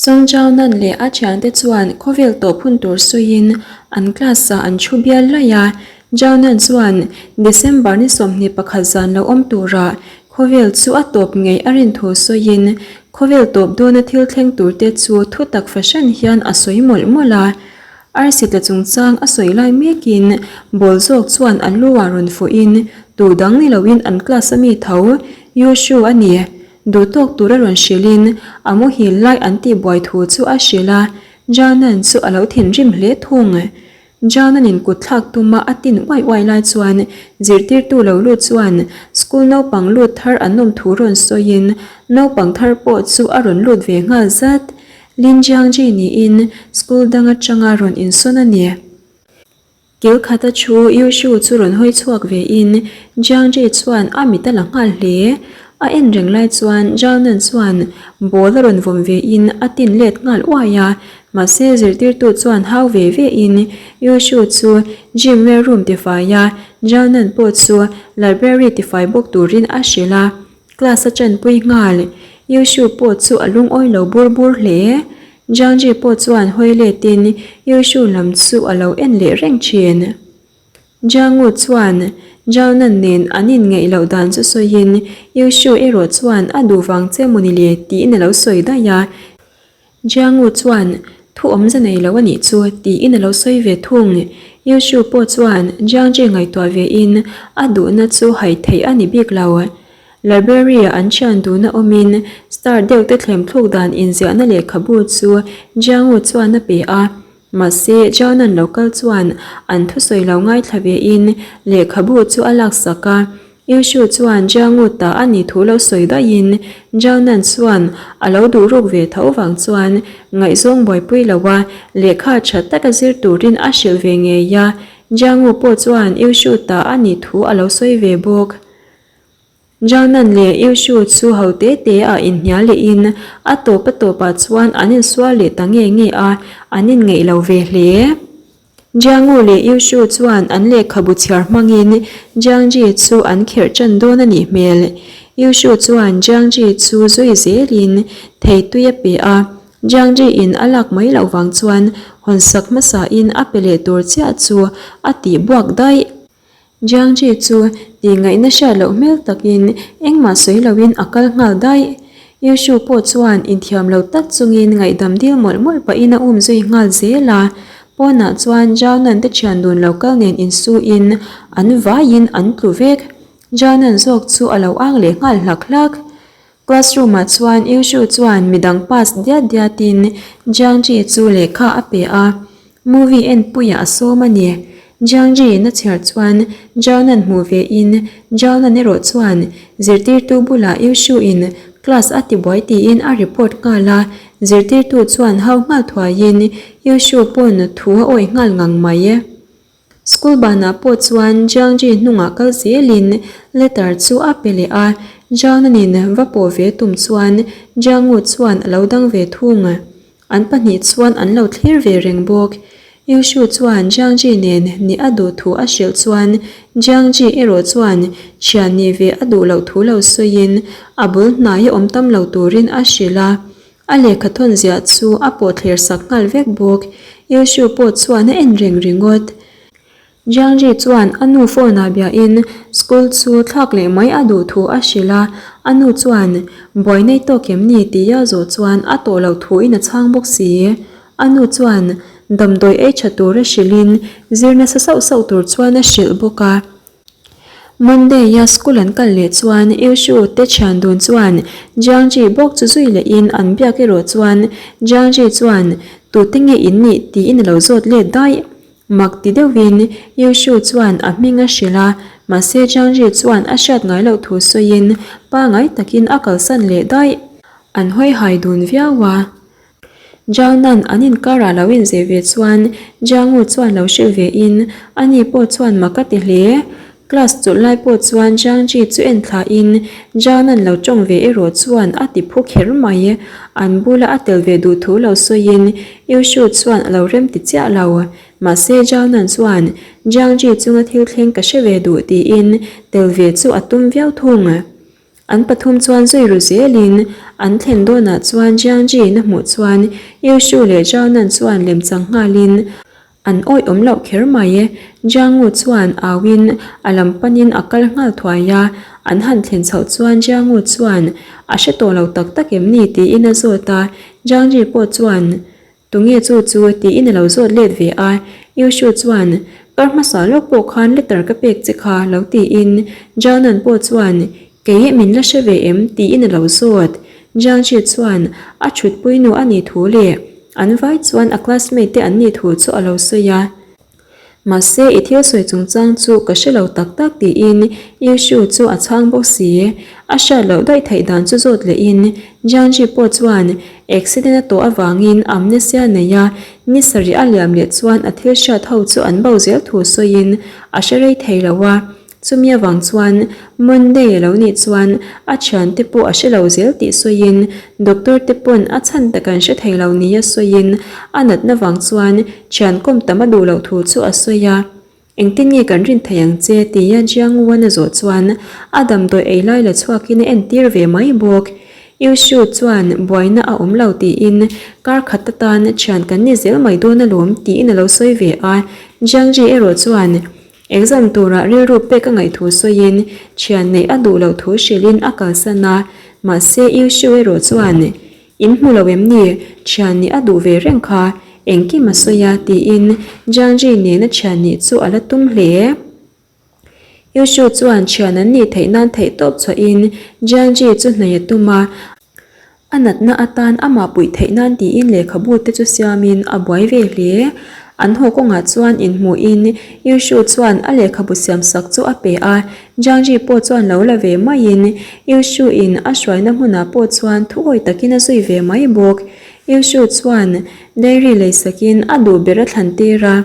Song Zhao-nan leh a thiante chuan khawvel tawp hun tur sawiin an class-ah an thu bial laih a. Zhao-nan chuan December ni 21 zan lo awm turah khawvel chu a tawp ngei a rin thu sawiin khawvel tawp dawna thil thleng turte chu thutak fahran hian a sawi mawlh mawlh a. Arsi tla chungchang a sawi lai mekin ball zawk chuan a lu ah rawn fuhin tu dang ni loin an class a mi tho Yu Shu a ni. Duh tawk tura rawn hrilhin a muhil lai an tih buai thu chu a hrilh a, Janan chu a lo thinrim hle thung. Jananin kut thlak tuma a tin uai uai lai chuan zirtirtu lo lut chuan school naupang lut thar an awm thu rawn sawiin naupang thar pawh chu a rawn lut ve nghal zat. Lin Jiangji niin school dang atanga rawn insawn a ni. Kil khata thu Yu Shu chu rawn hawi chhuak ve in Jiang Ji chuan a mit a la nghal hle. A en reng lai chuan Zhao Nan chuan ball a rawn vawm ve in a tin let nghal uai a, mahse zirtirtu chuan hau ve ve in Yu Shu chu gym wear room tifai a, Zhao Nan pawh chu library tifai bawk turin a hrilh a. Class a chanpui nghal. Yu Shu pawh chu a lungawi lo bur bur hle. Jiang Ji pawh chuan hawi letin Yu Shu lam chu a lo en leh reng thin. Jiang Wu chuan Zhao Nan nen an inngeih loh dan chu sawiin Yu Shu erawh chuan a duh vang che maw ni le tiin a lo sawi daih a. Jiang Wu chuan thu awmze nei lo a nih chu tiin a lo sawi ve thung. Yu Shu pawh chuan Jiang Ji ngaihtuah vein a duhna chu hai theih a ni bik lo. Library-ah an thian duhna awmin star deuh te thlem thluk dan inziahna lehkhabu chu Jiang-U chuan a pe a. Mahse, Jiaonan lo kal chuan an thusawi lo ngaithla vein lehkhabu chu a laksak a. Yushu chuan Jiang-U ta a nih thu lo sawi daihin Jiaonan chuan a lo duh ruk ve tho vang chuan ngaihzawng buaipui loa lehkha tha taka zir turin a hrilh ve ngei a. Jiang-U pawh chuan Yushu ta a nih thu a lo sawi ve bawk. Janan leh Yushu chu ho te te ah inhnial lehin a tawp a tawpah chuan an insual leh ta nge nge a, an inngeih lo ve hle. Jiangu leh Yushu chuan an lehkhabu chhiar hmangin Jiangji chu an kherh ṭan dawn a nih hmel. Yushu chuan Jiangji chu zui zelin thei tui a pe a, Jiangji in a lak mai loh vang chuan hawnsak hmasain a pe leh tur chiah chu a tih buak daih. Jiangji chu tih ngaihna hriat loh hmel takin engmah sawi loin a kal nghal daih. Yushu pawh chuan inthiam lo tak chungin ngaihdam dil mawlh mawlh pahin a um zui nghal zel a. Pawnah chuan Zhao-nan te thian dun lo kal nen insuin an vaiin an tlu vek. Zhao-nan zawk chu a lo ang leh nghal hlak hlak. Classroom ah chuan Yushu chuan midang pass diat diatin Jiangji chu lehkha a pe a, movie en puiah a sawm a ni. Jiangji in a chhiar chuan Zhaonan hmuh ve in Zhaonan erawh chuan zirtirtu bulah Yushu in class a tibuai tiin a report nghal a, zirtirtu chuan hau nghal thuaiin Yushu pawn thu a awih nghal ngang mai. School banah pawh chuan Jiangji hnungah kal zelin letter chu a pe leh a, Jiangnanin va pawh ve tum chuan Jiangu chuan a lo dang ve thung. An pahnih chuan an lo thlir ve reng bawk. Yushu chuan Jiangji nen nih a duh thu a hrilh chuan Jiangji erawh chuan thian nih ve a duh loh thu lo sawiin a bul hnaia awm tam lo turin a hrilh a. A lehkha thawn ziah chu a pawh thler sak nghal vek bawk. Yushu pawh chuan a en reng ringawt. Jiangji chuan a nu phone ah biahin school chu thlak leh mai a duh thu a hrilh a, a nu chuan buai nei tawk em ni tia zawh chuan a tawh loh thuin a chhang bawk si. A nu chuan damdawi ei tha tur a hrilhin zir nasa sauh sauh tur chuan a hrilh bawk a. Monday a school an kal leh chuan Yushu te thian dun chuan Jiangji bawk chu zui leh in an biak erawh chuan Jiangji chuan tute nge in nih tiin a lo zawt let daih. Mak ti deuhin Yushu chuan a hming a hrilh a, mahse Jiangji chuan a hriat ngai loh thu sawiin pangai takin a kalsan leh daih. An hawi hai dun viau a. Jiangnan an inkarah lo inzeh ve chuan Jiangu chuan lo hrilh ve in ani pawh chuan mak a ti hle. Class chawlh lai pawh chuan Jiangji chu en thla in Jiangnan lo tawng ve erawh chuan a ti phu kher mai. An bula a tel ve duh thu lo sawiin Yushu chuan a lo rem ti chiah lo. Mahse Jiangnan chuan Jiangji chunga thil thleng ka hre ve duh tiin tel ve chu a tum viau thung. An pathum chuan zui ru zelin an thlen dawnah chuan Jiangji in a hmuh chuan Yu Shu leh Zhao Nan chuan lemchang nghalin an awih awm loh kher mai. Jiangwu chuan auin a lam panin a kal nghal thuai a, an han thlen chhoh chuan Jiangwu chuan a hre tawh lo tak tak em ni tiin a zawt a, Jiangji pawh chuan Tunge chu chu tiin a lo zawt let ve a, Yushu chuan, Kar hmasa lawk pawh khan letter ka pek che kha lo tiin Jaonan pawh chuan, Kei min la hre ve em? tiin a lo zawt. Jiangji chuan a thutpui nu a nih thu leh an vai chuan a classmate te an nih thu chu a lo sawi a. Mahse, i thil sawi chungchang chu ka hre lo tak tak tiin Yushu chu a chhang bawk si. A hriat loh daih theih dan chu zawt lehin Jiangji pawh chuan accident a tawh avangin amnesia nei a, ni sarih a liam leh chuan a thil hriat ho chu an bo zel thu sawiin a hre rei thei lo a. Chumi avang chuan Monday a lo nih chuan a thiante pawh a hre lo zel tih sawiin doctor te pawn a chhan tak an hre thei lo nia sawiin a natna vang chuan thian kawm tam a duh loh thu chu a sawi a. Engtin nge kan rin thei ang che tia Jiang Wan a zawh chuan a damdawi ei lai la chhuakin a entir ve mai bawk. Yu Shu chuan buaina a awm lo tiin kar khat atan thian kan ni zel mai dawn alawm tiin a lo sawi ve a. Jiang Ji erawh chuan Exam turah rilru pek a ngaih thu sawiin thian neih a duh loh thu hrilhin a kalsan a, mahse Yu Shu erawh chuan, In hmu lo em ni? Thian nih a duh ve reng kha, engkim a sawi a, tiin Jiang Ji nena thian nih chu a la tum hle. Yu Shu chuan thian an nih theih nan theihtawp chhuahin Jiang Ji chu hnaih a tum a, A natna atan amah puih theih nan tiin lehkhabu te chu siamin a buai ve hle. An haw kawngah chuan inhmuhin Yushu chuan a lehkhabu siam sak chu a pe a, Jiangji pawh chuan lo la ve maiin Yushu in a hruaina hmunah pawh chuan thuawi takin a zui ve mai bawk. Yushu chuan diary leisakin a duh ber a thlan tir a,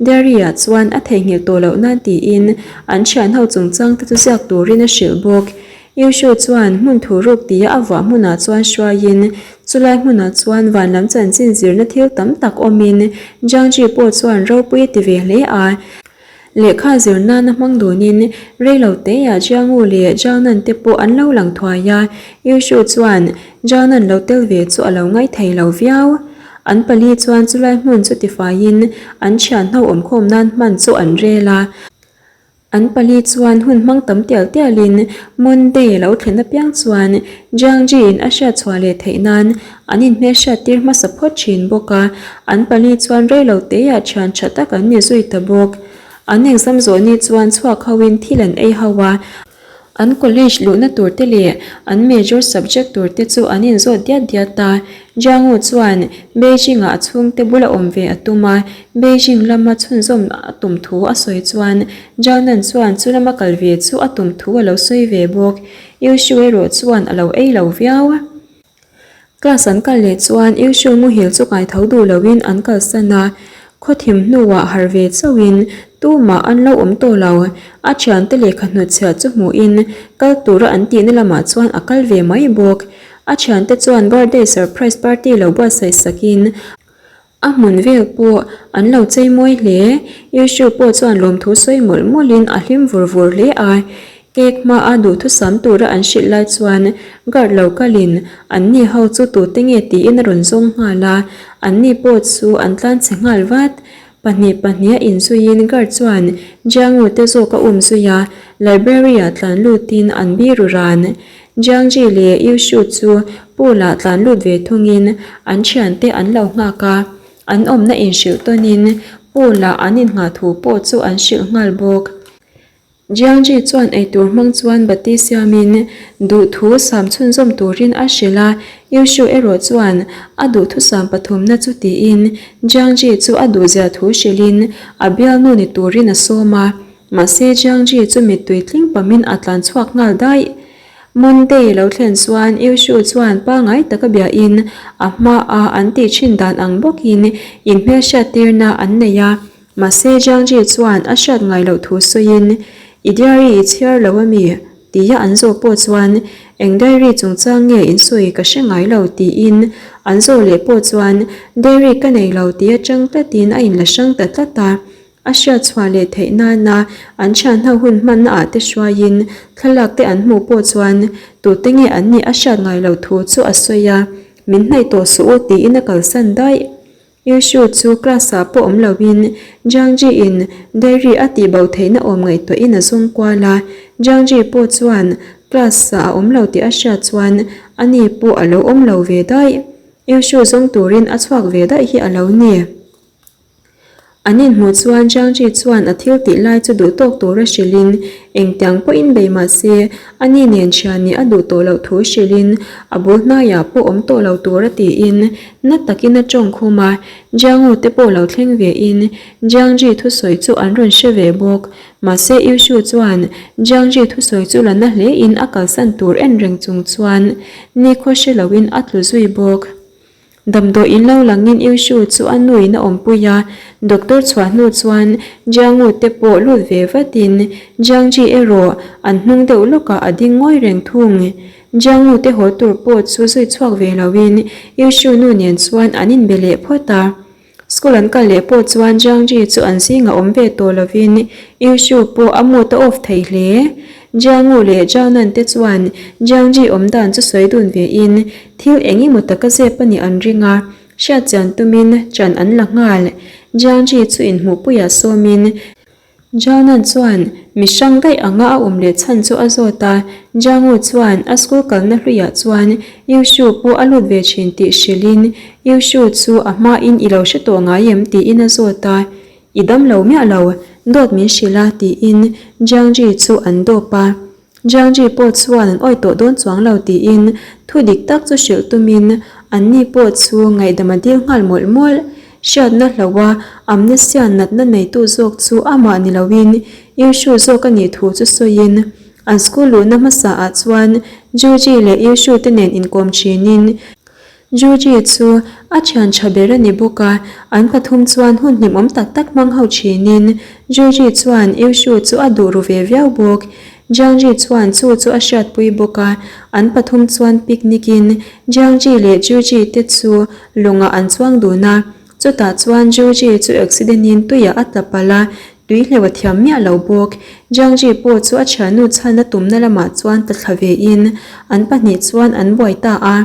Diary-ah chuan a theihnghilh tawh loh nan tiin an thianho chungchang te chu ziak turin a hrilh bawk. Yushu chuan hmun thu ruk tia a vuah hmunah chuan hruaiin chulai hmunah chuan van lam chanchin zirna thil tam tak awmin Jiangji pawh chuan ropui a ti ve hle a. Lehkha zir nana hmang dunin reilo teah Jiangu leh Jiangnan te pawh an lo lang thuai a, Yushu chuan Jiangnan lo tel ve chu a lo ngaithei lo viau. An pali chuan chulai hmun chu tifaiin an thianho awmkhawm nan hman chu an rel a. An pali chuan hun hmang tam tial tialin Monday a lo thlen apiang chuan Jiangji-in a hriat chhuah leh theih nan an inhmelhriat tir hmasa phawt thin bawk a. An pali chuan reilo teiah thian tha tak an ni zui ta bawk. An exam zawh ni chuan chhuak hoin thil an ei ho a. An college luhna tur te leh an major subject tur te chu an inzawt diat diat a. Jiangu chuan Beijing-ah a chhungte bula awm ve a tum a, Beijing lama chhunzawm a tum thu a sawi chuan Jiaonan chuan chu lama kal ve chu a tum thu a lo sawi ve bawk. Yushu erawh chuan a lo ei lo viau. Class an kal leh chuan Yushu muhil chu kai tho duh loin an kalsan a, khawthim hnuah harh ve chauhin tumah an lo awm tawh lo. A thiante lehkha hnutchhiah chu hmuhin kal tura an tihna lamah chuan a kal ve mai bawk. A thiante chuan birthday surprise party lo buatsaih sakin A hmun vel pawh an lo chei mawi hle. Yushu pawh chuan lawmthu sawi mawlh mawlhin a hlim vur vur hle a. Cake hmaa duhthusam tura an hrilh lai chuan guard lo kalin anni ho chu tute nge tiin a rawn zawng nghal a. Anni pawh chu an tlanchhe nghal vat. Pahnih pahniha inzuiin guard chuan Jiangu te zawk a um zui a, library-ah tlan lutin an biru ran. Jiangji leh Yushu chu pool-ah tlan lut ve thungin an thiante an lo nghak a, an awmna inhrilh tawnin pool-ah an innghah thu pawh chu an hrilh nghal bawk. Jiangji chuan eitur hmang chuan bati siamin duhthu sam chhunzawm turin a hrilh a, Yushu erawh chuan a duhthusam pathumna chu tiin Jiangji chu a duhzia thu hrilhin a bialnu ni turin a sawm a. Mahse Jiangji chu mittui tling pamin a tlan chhuak nghal daih. Monday lo thlen chuan Yushu chuan pangai taka biahin a hmaa an tih thin dan ang bawkin inhmelhriat tirna an nei a. Mahse Jiangji chuan a hriat ngai loh thu sawiin, I diary i chhiar lo a mi? tia an zawh pawh chuan Eng diary chungchang nge in sawi ka hre ngai lo tiin an zawh leh pawh chuan Diary ka nei lo tia chang tlatin a inla hrang ta tlat a. A hriat chhuah leh theih nana an thianho hun hmanna ah te hruaiin thlalak te an hmuh pawh chuan tute nge an nih a hriat ngai loh thu chu a sawi a, min hnaih tawh suh u tiin a kalsan daih. Yushu chu class ah pawh awm loin Jiangji in diary a tih bo theihna awm ngaihtuahin a zawng kual a, Jiangji pawh chuan class ah a awm lo tih a hriat chuan ani pawh a lo awm lo ve daih. Yushu zawng turin a chhuak ve daih hi a lo ni. An inhmuh chuan Jiangji chuan a thil tih lai chu duh tawk tura hrilhin engtiang pawhin bei mah se ani nen thian nih a duh tawh loh thu hrilhin a bul hnaiah pawh awm tawh lo tura tiin na takin a tawng khum a. Jiangu te pawh lo thleng vein Jiangji thusawi chu an rawn hre ve bawk. Mahse Yushu chuan Jiangji thusawi chu la na hlein a kalsan tur en reng chung chuan nikhaw hre loin a tlu zui bawk. Damdawi in lo langin Yushu chu a nuin a awmpui a, doctor chhuah hnu chuan Jiangu te pawh lut ve vatin Jiangji erawh an hnung deuh lawkah a ding ngawi reng thung. Jiangu te haw tur pawh chu zui chhuak ve loin Yushu nu nen chuan an inbe leh phawt a. School an kal leh pawh chuan Jiangji chu an zingah awm ve tawh lovin Yushu pawh a mood a off thei hle. Jiangu leh Jiaonan te chuan Jiangji awm dan chu sawi dun ve in thil eng emaw taka zep a nih an ring a, hriat chian tumin chan an la nghal. Jiangji chu inhmuhpuiah sawmin Jaonan chuan mi hrang daih anga a awm leh chhan chu a zawt a, Jiangu chuan a school kalna hluiah chuan Yushu pawh a lut ve thin tih hrilhin Yushu chu a hmain i lo hre tawh ngai em tiin a zawt a, I dam lo miah lo, dawt min hrilh a tiin Jiangji chu an dawp a. Jiangji pawh chuan an awih tawh dawn chuang lo tiin thu dik tak chu hrilh tumin anni pawh chu ngaihdam a dil nghal mawlh mawlh. Hriatna hloha amnesia natna neitu zawk chu amah ni loin Yushu zawk a nih thu chu sawiin an school luhna hmasa ah chuan Juji leh Yushu te nen inkawm thinin Juji chu a thian tha ber a ni bawk a, an pathum chuan hun hlimawm tak tak hmang ho thinin Juji chuan Yushu chu a duh ru ve viau bawk. Jiangji chuan chu chu a hriatpui bawk a, an pathum chuan picnic in Jiangji leh Juji te chu lawngah an chuang dun a, chutah chuan Juji chu accident in tuiah a tla palh a, tui hleuh a thiam miah lo bawk. Jiangji pawh chu a thiannu chhan a tumna lamah chuan tla thla ve in an pahnih chuan an buai ta a.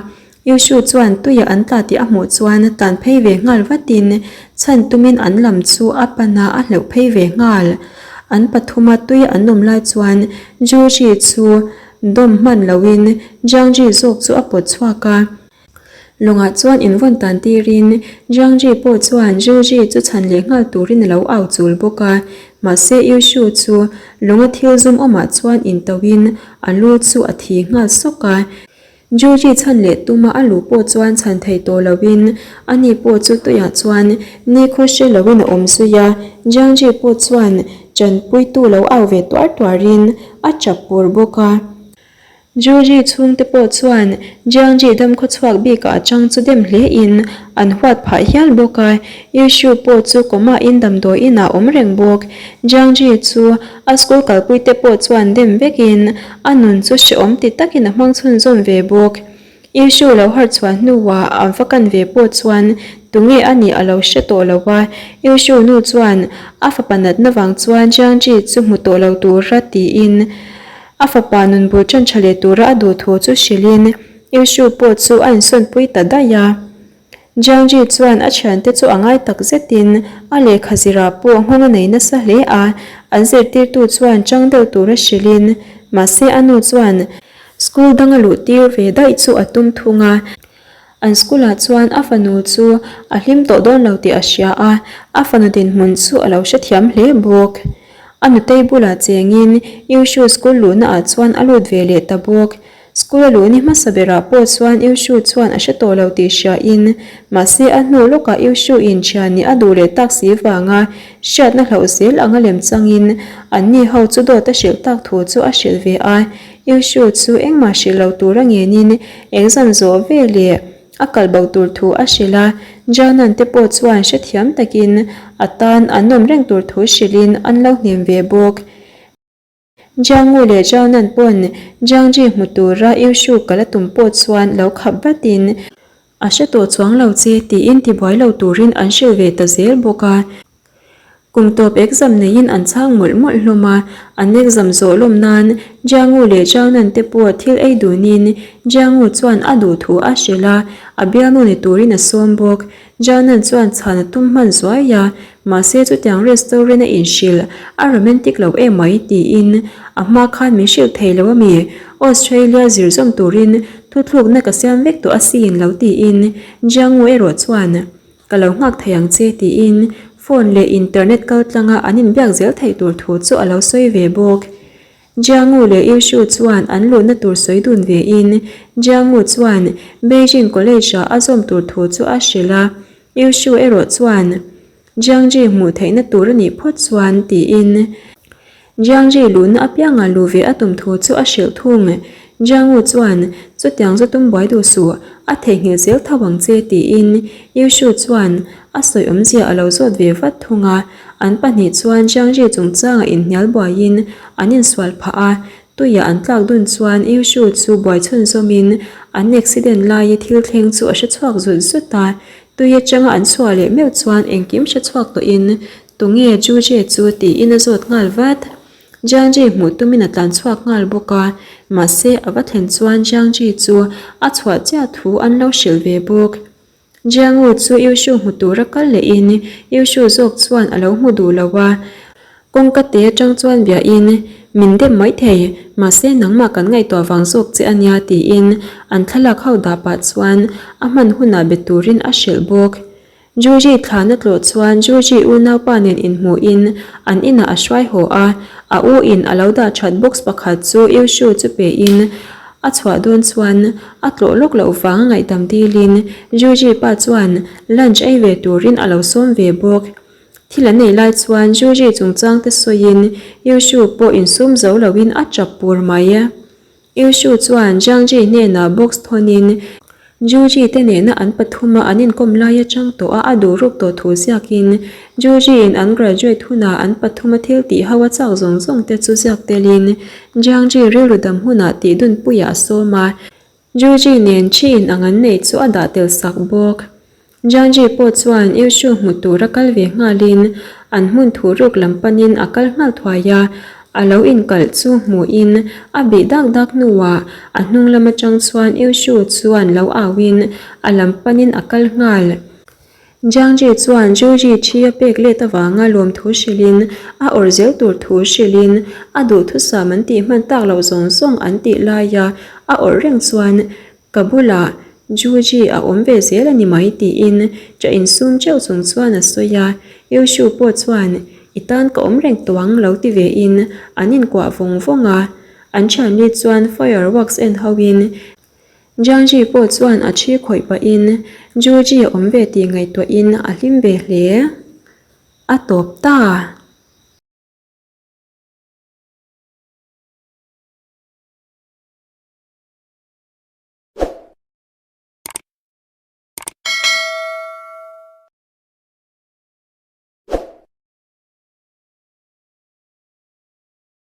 Yushu chuan tuia an tla tih a hmuh chuan tlan phei ve nghal vatin chhan tumin an lam chu a pan a, a hleuh phei ve nghal. An pathuma tui an awm lai chuan Juji chu dawm hman loin Jiangji zawk chu a pawt chhuak a. Lawngah chuan invawn tan tirin Jiangji pawh chuan Juji chu chhan leh nghal turin a lo au chul bawk a. Mahse Yushu chu lawnga thil zum awmah chuan intauhin a lu chu a thi nghal sawk a. Georgie chhan leh tuma a luh pawh chuan chhan thei tawh loin ani pawh chu tuiah chuan nikhaw hre loin a awm zui a, Jiangji pawh chuan chanpuitu lo au ve tuar tuarin a chap pur bawk a. Georgie chhungte pawh chuan Jiangji damkhaw chhuak bikah a chang chu dem hlein an huat phah hial bawk a, Yushu pawh chu coma in damdawi inah a awm reng bawk. Jiangji chu A school kalpuite pawh chuan dem vekin a nun chu hrehawm ti takin a hmang chhunzawm ve bawk. Issue lo harh chhuah hnuah an va kan ve pawh chuan tunge a nih a lo hre tawh lo a, Issue nu chuan a fapa natna vang chuan Jiangji chu hmu tawh lo tura tiin a fapa nun bul tan tha leh tura a duh thu chu hrilhin Issue pawh chu a insawnpui ta daih a. Jiangji chuan a thiante chu a ngai tak zetin a lehkha zirah pawh nghawng a nei nasa hle a, an zirtirtu chuan chang deuh tura hrilhin, mahse a nu chuan school danga luh tir ve daih chu a tum thung a. An school ah chuan a fanu chu a hlim tawh dawn lo tih a hria a, a fanu dinhmun chu a lo hrethiam hle bawk. A nutei bulah chengin Yushu school luhna ah chuan a lut ve leh ta bawk. School a luh ni hmasa berah pawh chuan Yushu chuan a hre tawh lo tih hria in, mahse a hnu lawkah Yushu in thian nih a duh leh tak si vanga hriatna hlauh zel anga lem changin anni ho chu dawt a hrilh tak thu chu a hrilh ve a. Yushu chu engmah hrilh lo tura ngenin exam zawh ve leh a kal bo tur thu a hrilh a, Janan te pawh chuan hrethiam takin a tan an awm reng tur thu hrilhin an lo hnem ve bawk. Jiangu leh Jiaonan pawn Jiangji hmu tura Yushu kal a tum pawh chuan lo khap vatin, A hre tawh chuang lo che tiin tibuai lo turin an hrilh ve ta zel bawk a. Kum tawp exam neiin an chhang mawlh mawlh hlawm a, an exam zawh lawm nan Jiangu leh Zhaonan te pawh thil ei dunin Jiangu chuan a duh thu a hrilh a, a bialnu ni turin a sawm bawk. Zhaonan chuan chhan a tum hman zuai a, mahse chutiang restaurant a inhrilh a romantic lo em mai tiin a hma khan min hrilh thei lo ami? Australia zir zawm turin thuthlukna ka siam vek tawh asin lo tiin Jiangu erawh chuan Ka lo nghak thei ang che tiin phone leh internet kal tlanga an inbiak zel theih tur thu chu a lo sawi ve bawk. Jiangu leh Yushu chuan an luhna tur sawi dun ve in Jiangu chuan Beijing College ah a zawm tur thu chu a hrilh a, Yushu erawh chuan Jiangji hmuh theihna tur a nih phawt chuan tiin Jiangji luhna apianga luh ve a tum thu chu a hrilh thung. Jiangu chuan, Chutiang zu tum buai duh suh, a theihnghilh zel tho ang che, tiin Yushu chuan a sawi awmzia a lo zawt ve vat thung a. An pahnih chuan Jiangji chungchanga inhnial buaiin an insual phah a, tuia an tlak dun chuan Yushu chu buai chhunzawmin an accident laia thil thleng chu a hre chhuak zut zut a. Tui atanga an chhuah leh meuh chuan engkim hre chhuak tawhin Tunge Juje chu tiin a zawt nghal vat. Jiangji hmuh tumin a tlan chhuak nghal bawk a, mahse a va thlen chuan Jiangji chu a chhuah chiah thu an lo hrilh ve bawk. Jiangu chu Yushu hmu tura kal lehin Yushu zawk chuan a lo hmu duh lo a, kawngka te atang chuan biahin, Min dem mai thei, mahse nangmah kan ngaihtuah vang zawk che a nia tiin an thlalak ho dah pah chuan a hman hunah be turin a hrilh bawk. Juji thlan a tlawh chuan Juji unaupa nen inhmuhin an inah a hruai haw a, a u in a lo dah that box pakhat chu Yushu chu pein a chhuah dawn chuan a tlawh lawk loh vang a ngaihdam dilin Juji pa chuan lunch ei ve turin a lo sawm ve bawk. Thil an ei lai chuan Juji chungchang te sawiin Yushu pawh insum zo loin a tap pur mai. Yushu chuan Jiangji hnenah box thawnin Juji te nena an pathuma an inkawm lai atang tawh a a duh ruk tawh thu ziakin Juji in an graduate hunah an pathuma thil tih ho a chak zawng zawng te chu ziak telin Jiangji rilru dam hunah tih dunpuiah a sawm a, Juji nen thi in ang an neih chu a dah tel sak bawk. Jiangji pawh chuan Yushu hmu tura kal ve nghalin an hmun thu ruk lam panin a kal nghal thuai a, a lo inkalh chu hmuhin a bih dak dak hnuah a hnung lam atang chuan Yushu chuan lo auin a lam panin a kal nghal. Jiangji chuan Juji thi a pek let avanga lawmthu hrilhin a awrh zel tur thu hrilhin a duhthusam an tih hman tak loh zawng zawng an tih laia a awrh reng chuan Ka bulah Juji a awm ve zel a ni mai tiin cha insum teuh chung chuan a sawi a, Yushu pawh chuan I tan ka awm reng tawh ang lo ti ve in an inkuah vawng vawng a, an thianli chuan fireworks en ho in Jiangji pawh chuan a thi khawih pahin Juji a awm ve tih ngaihtuah in a hlim ve hle. A tawp ta.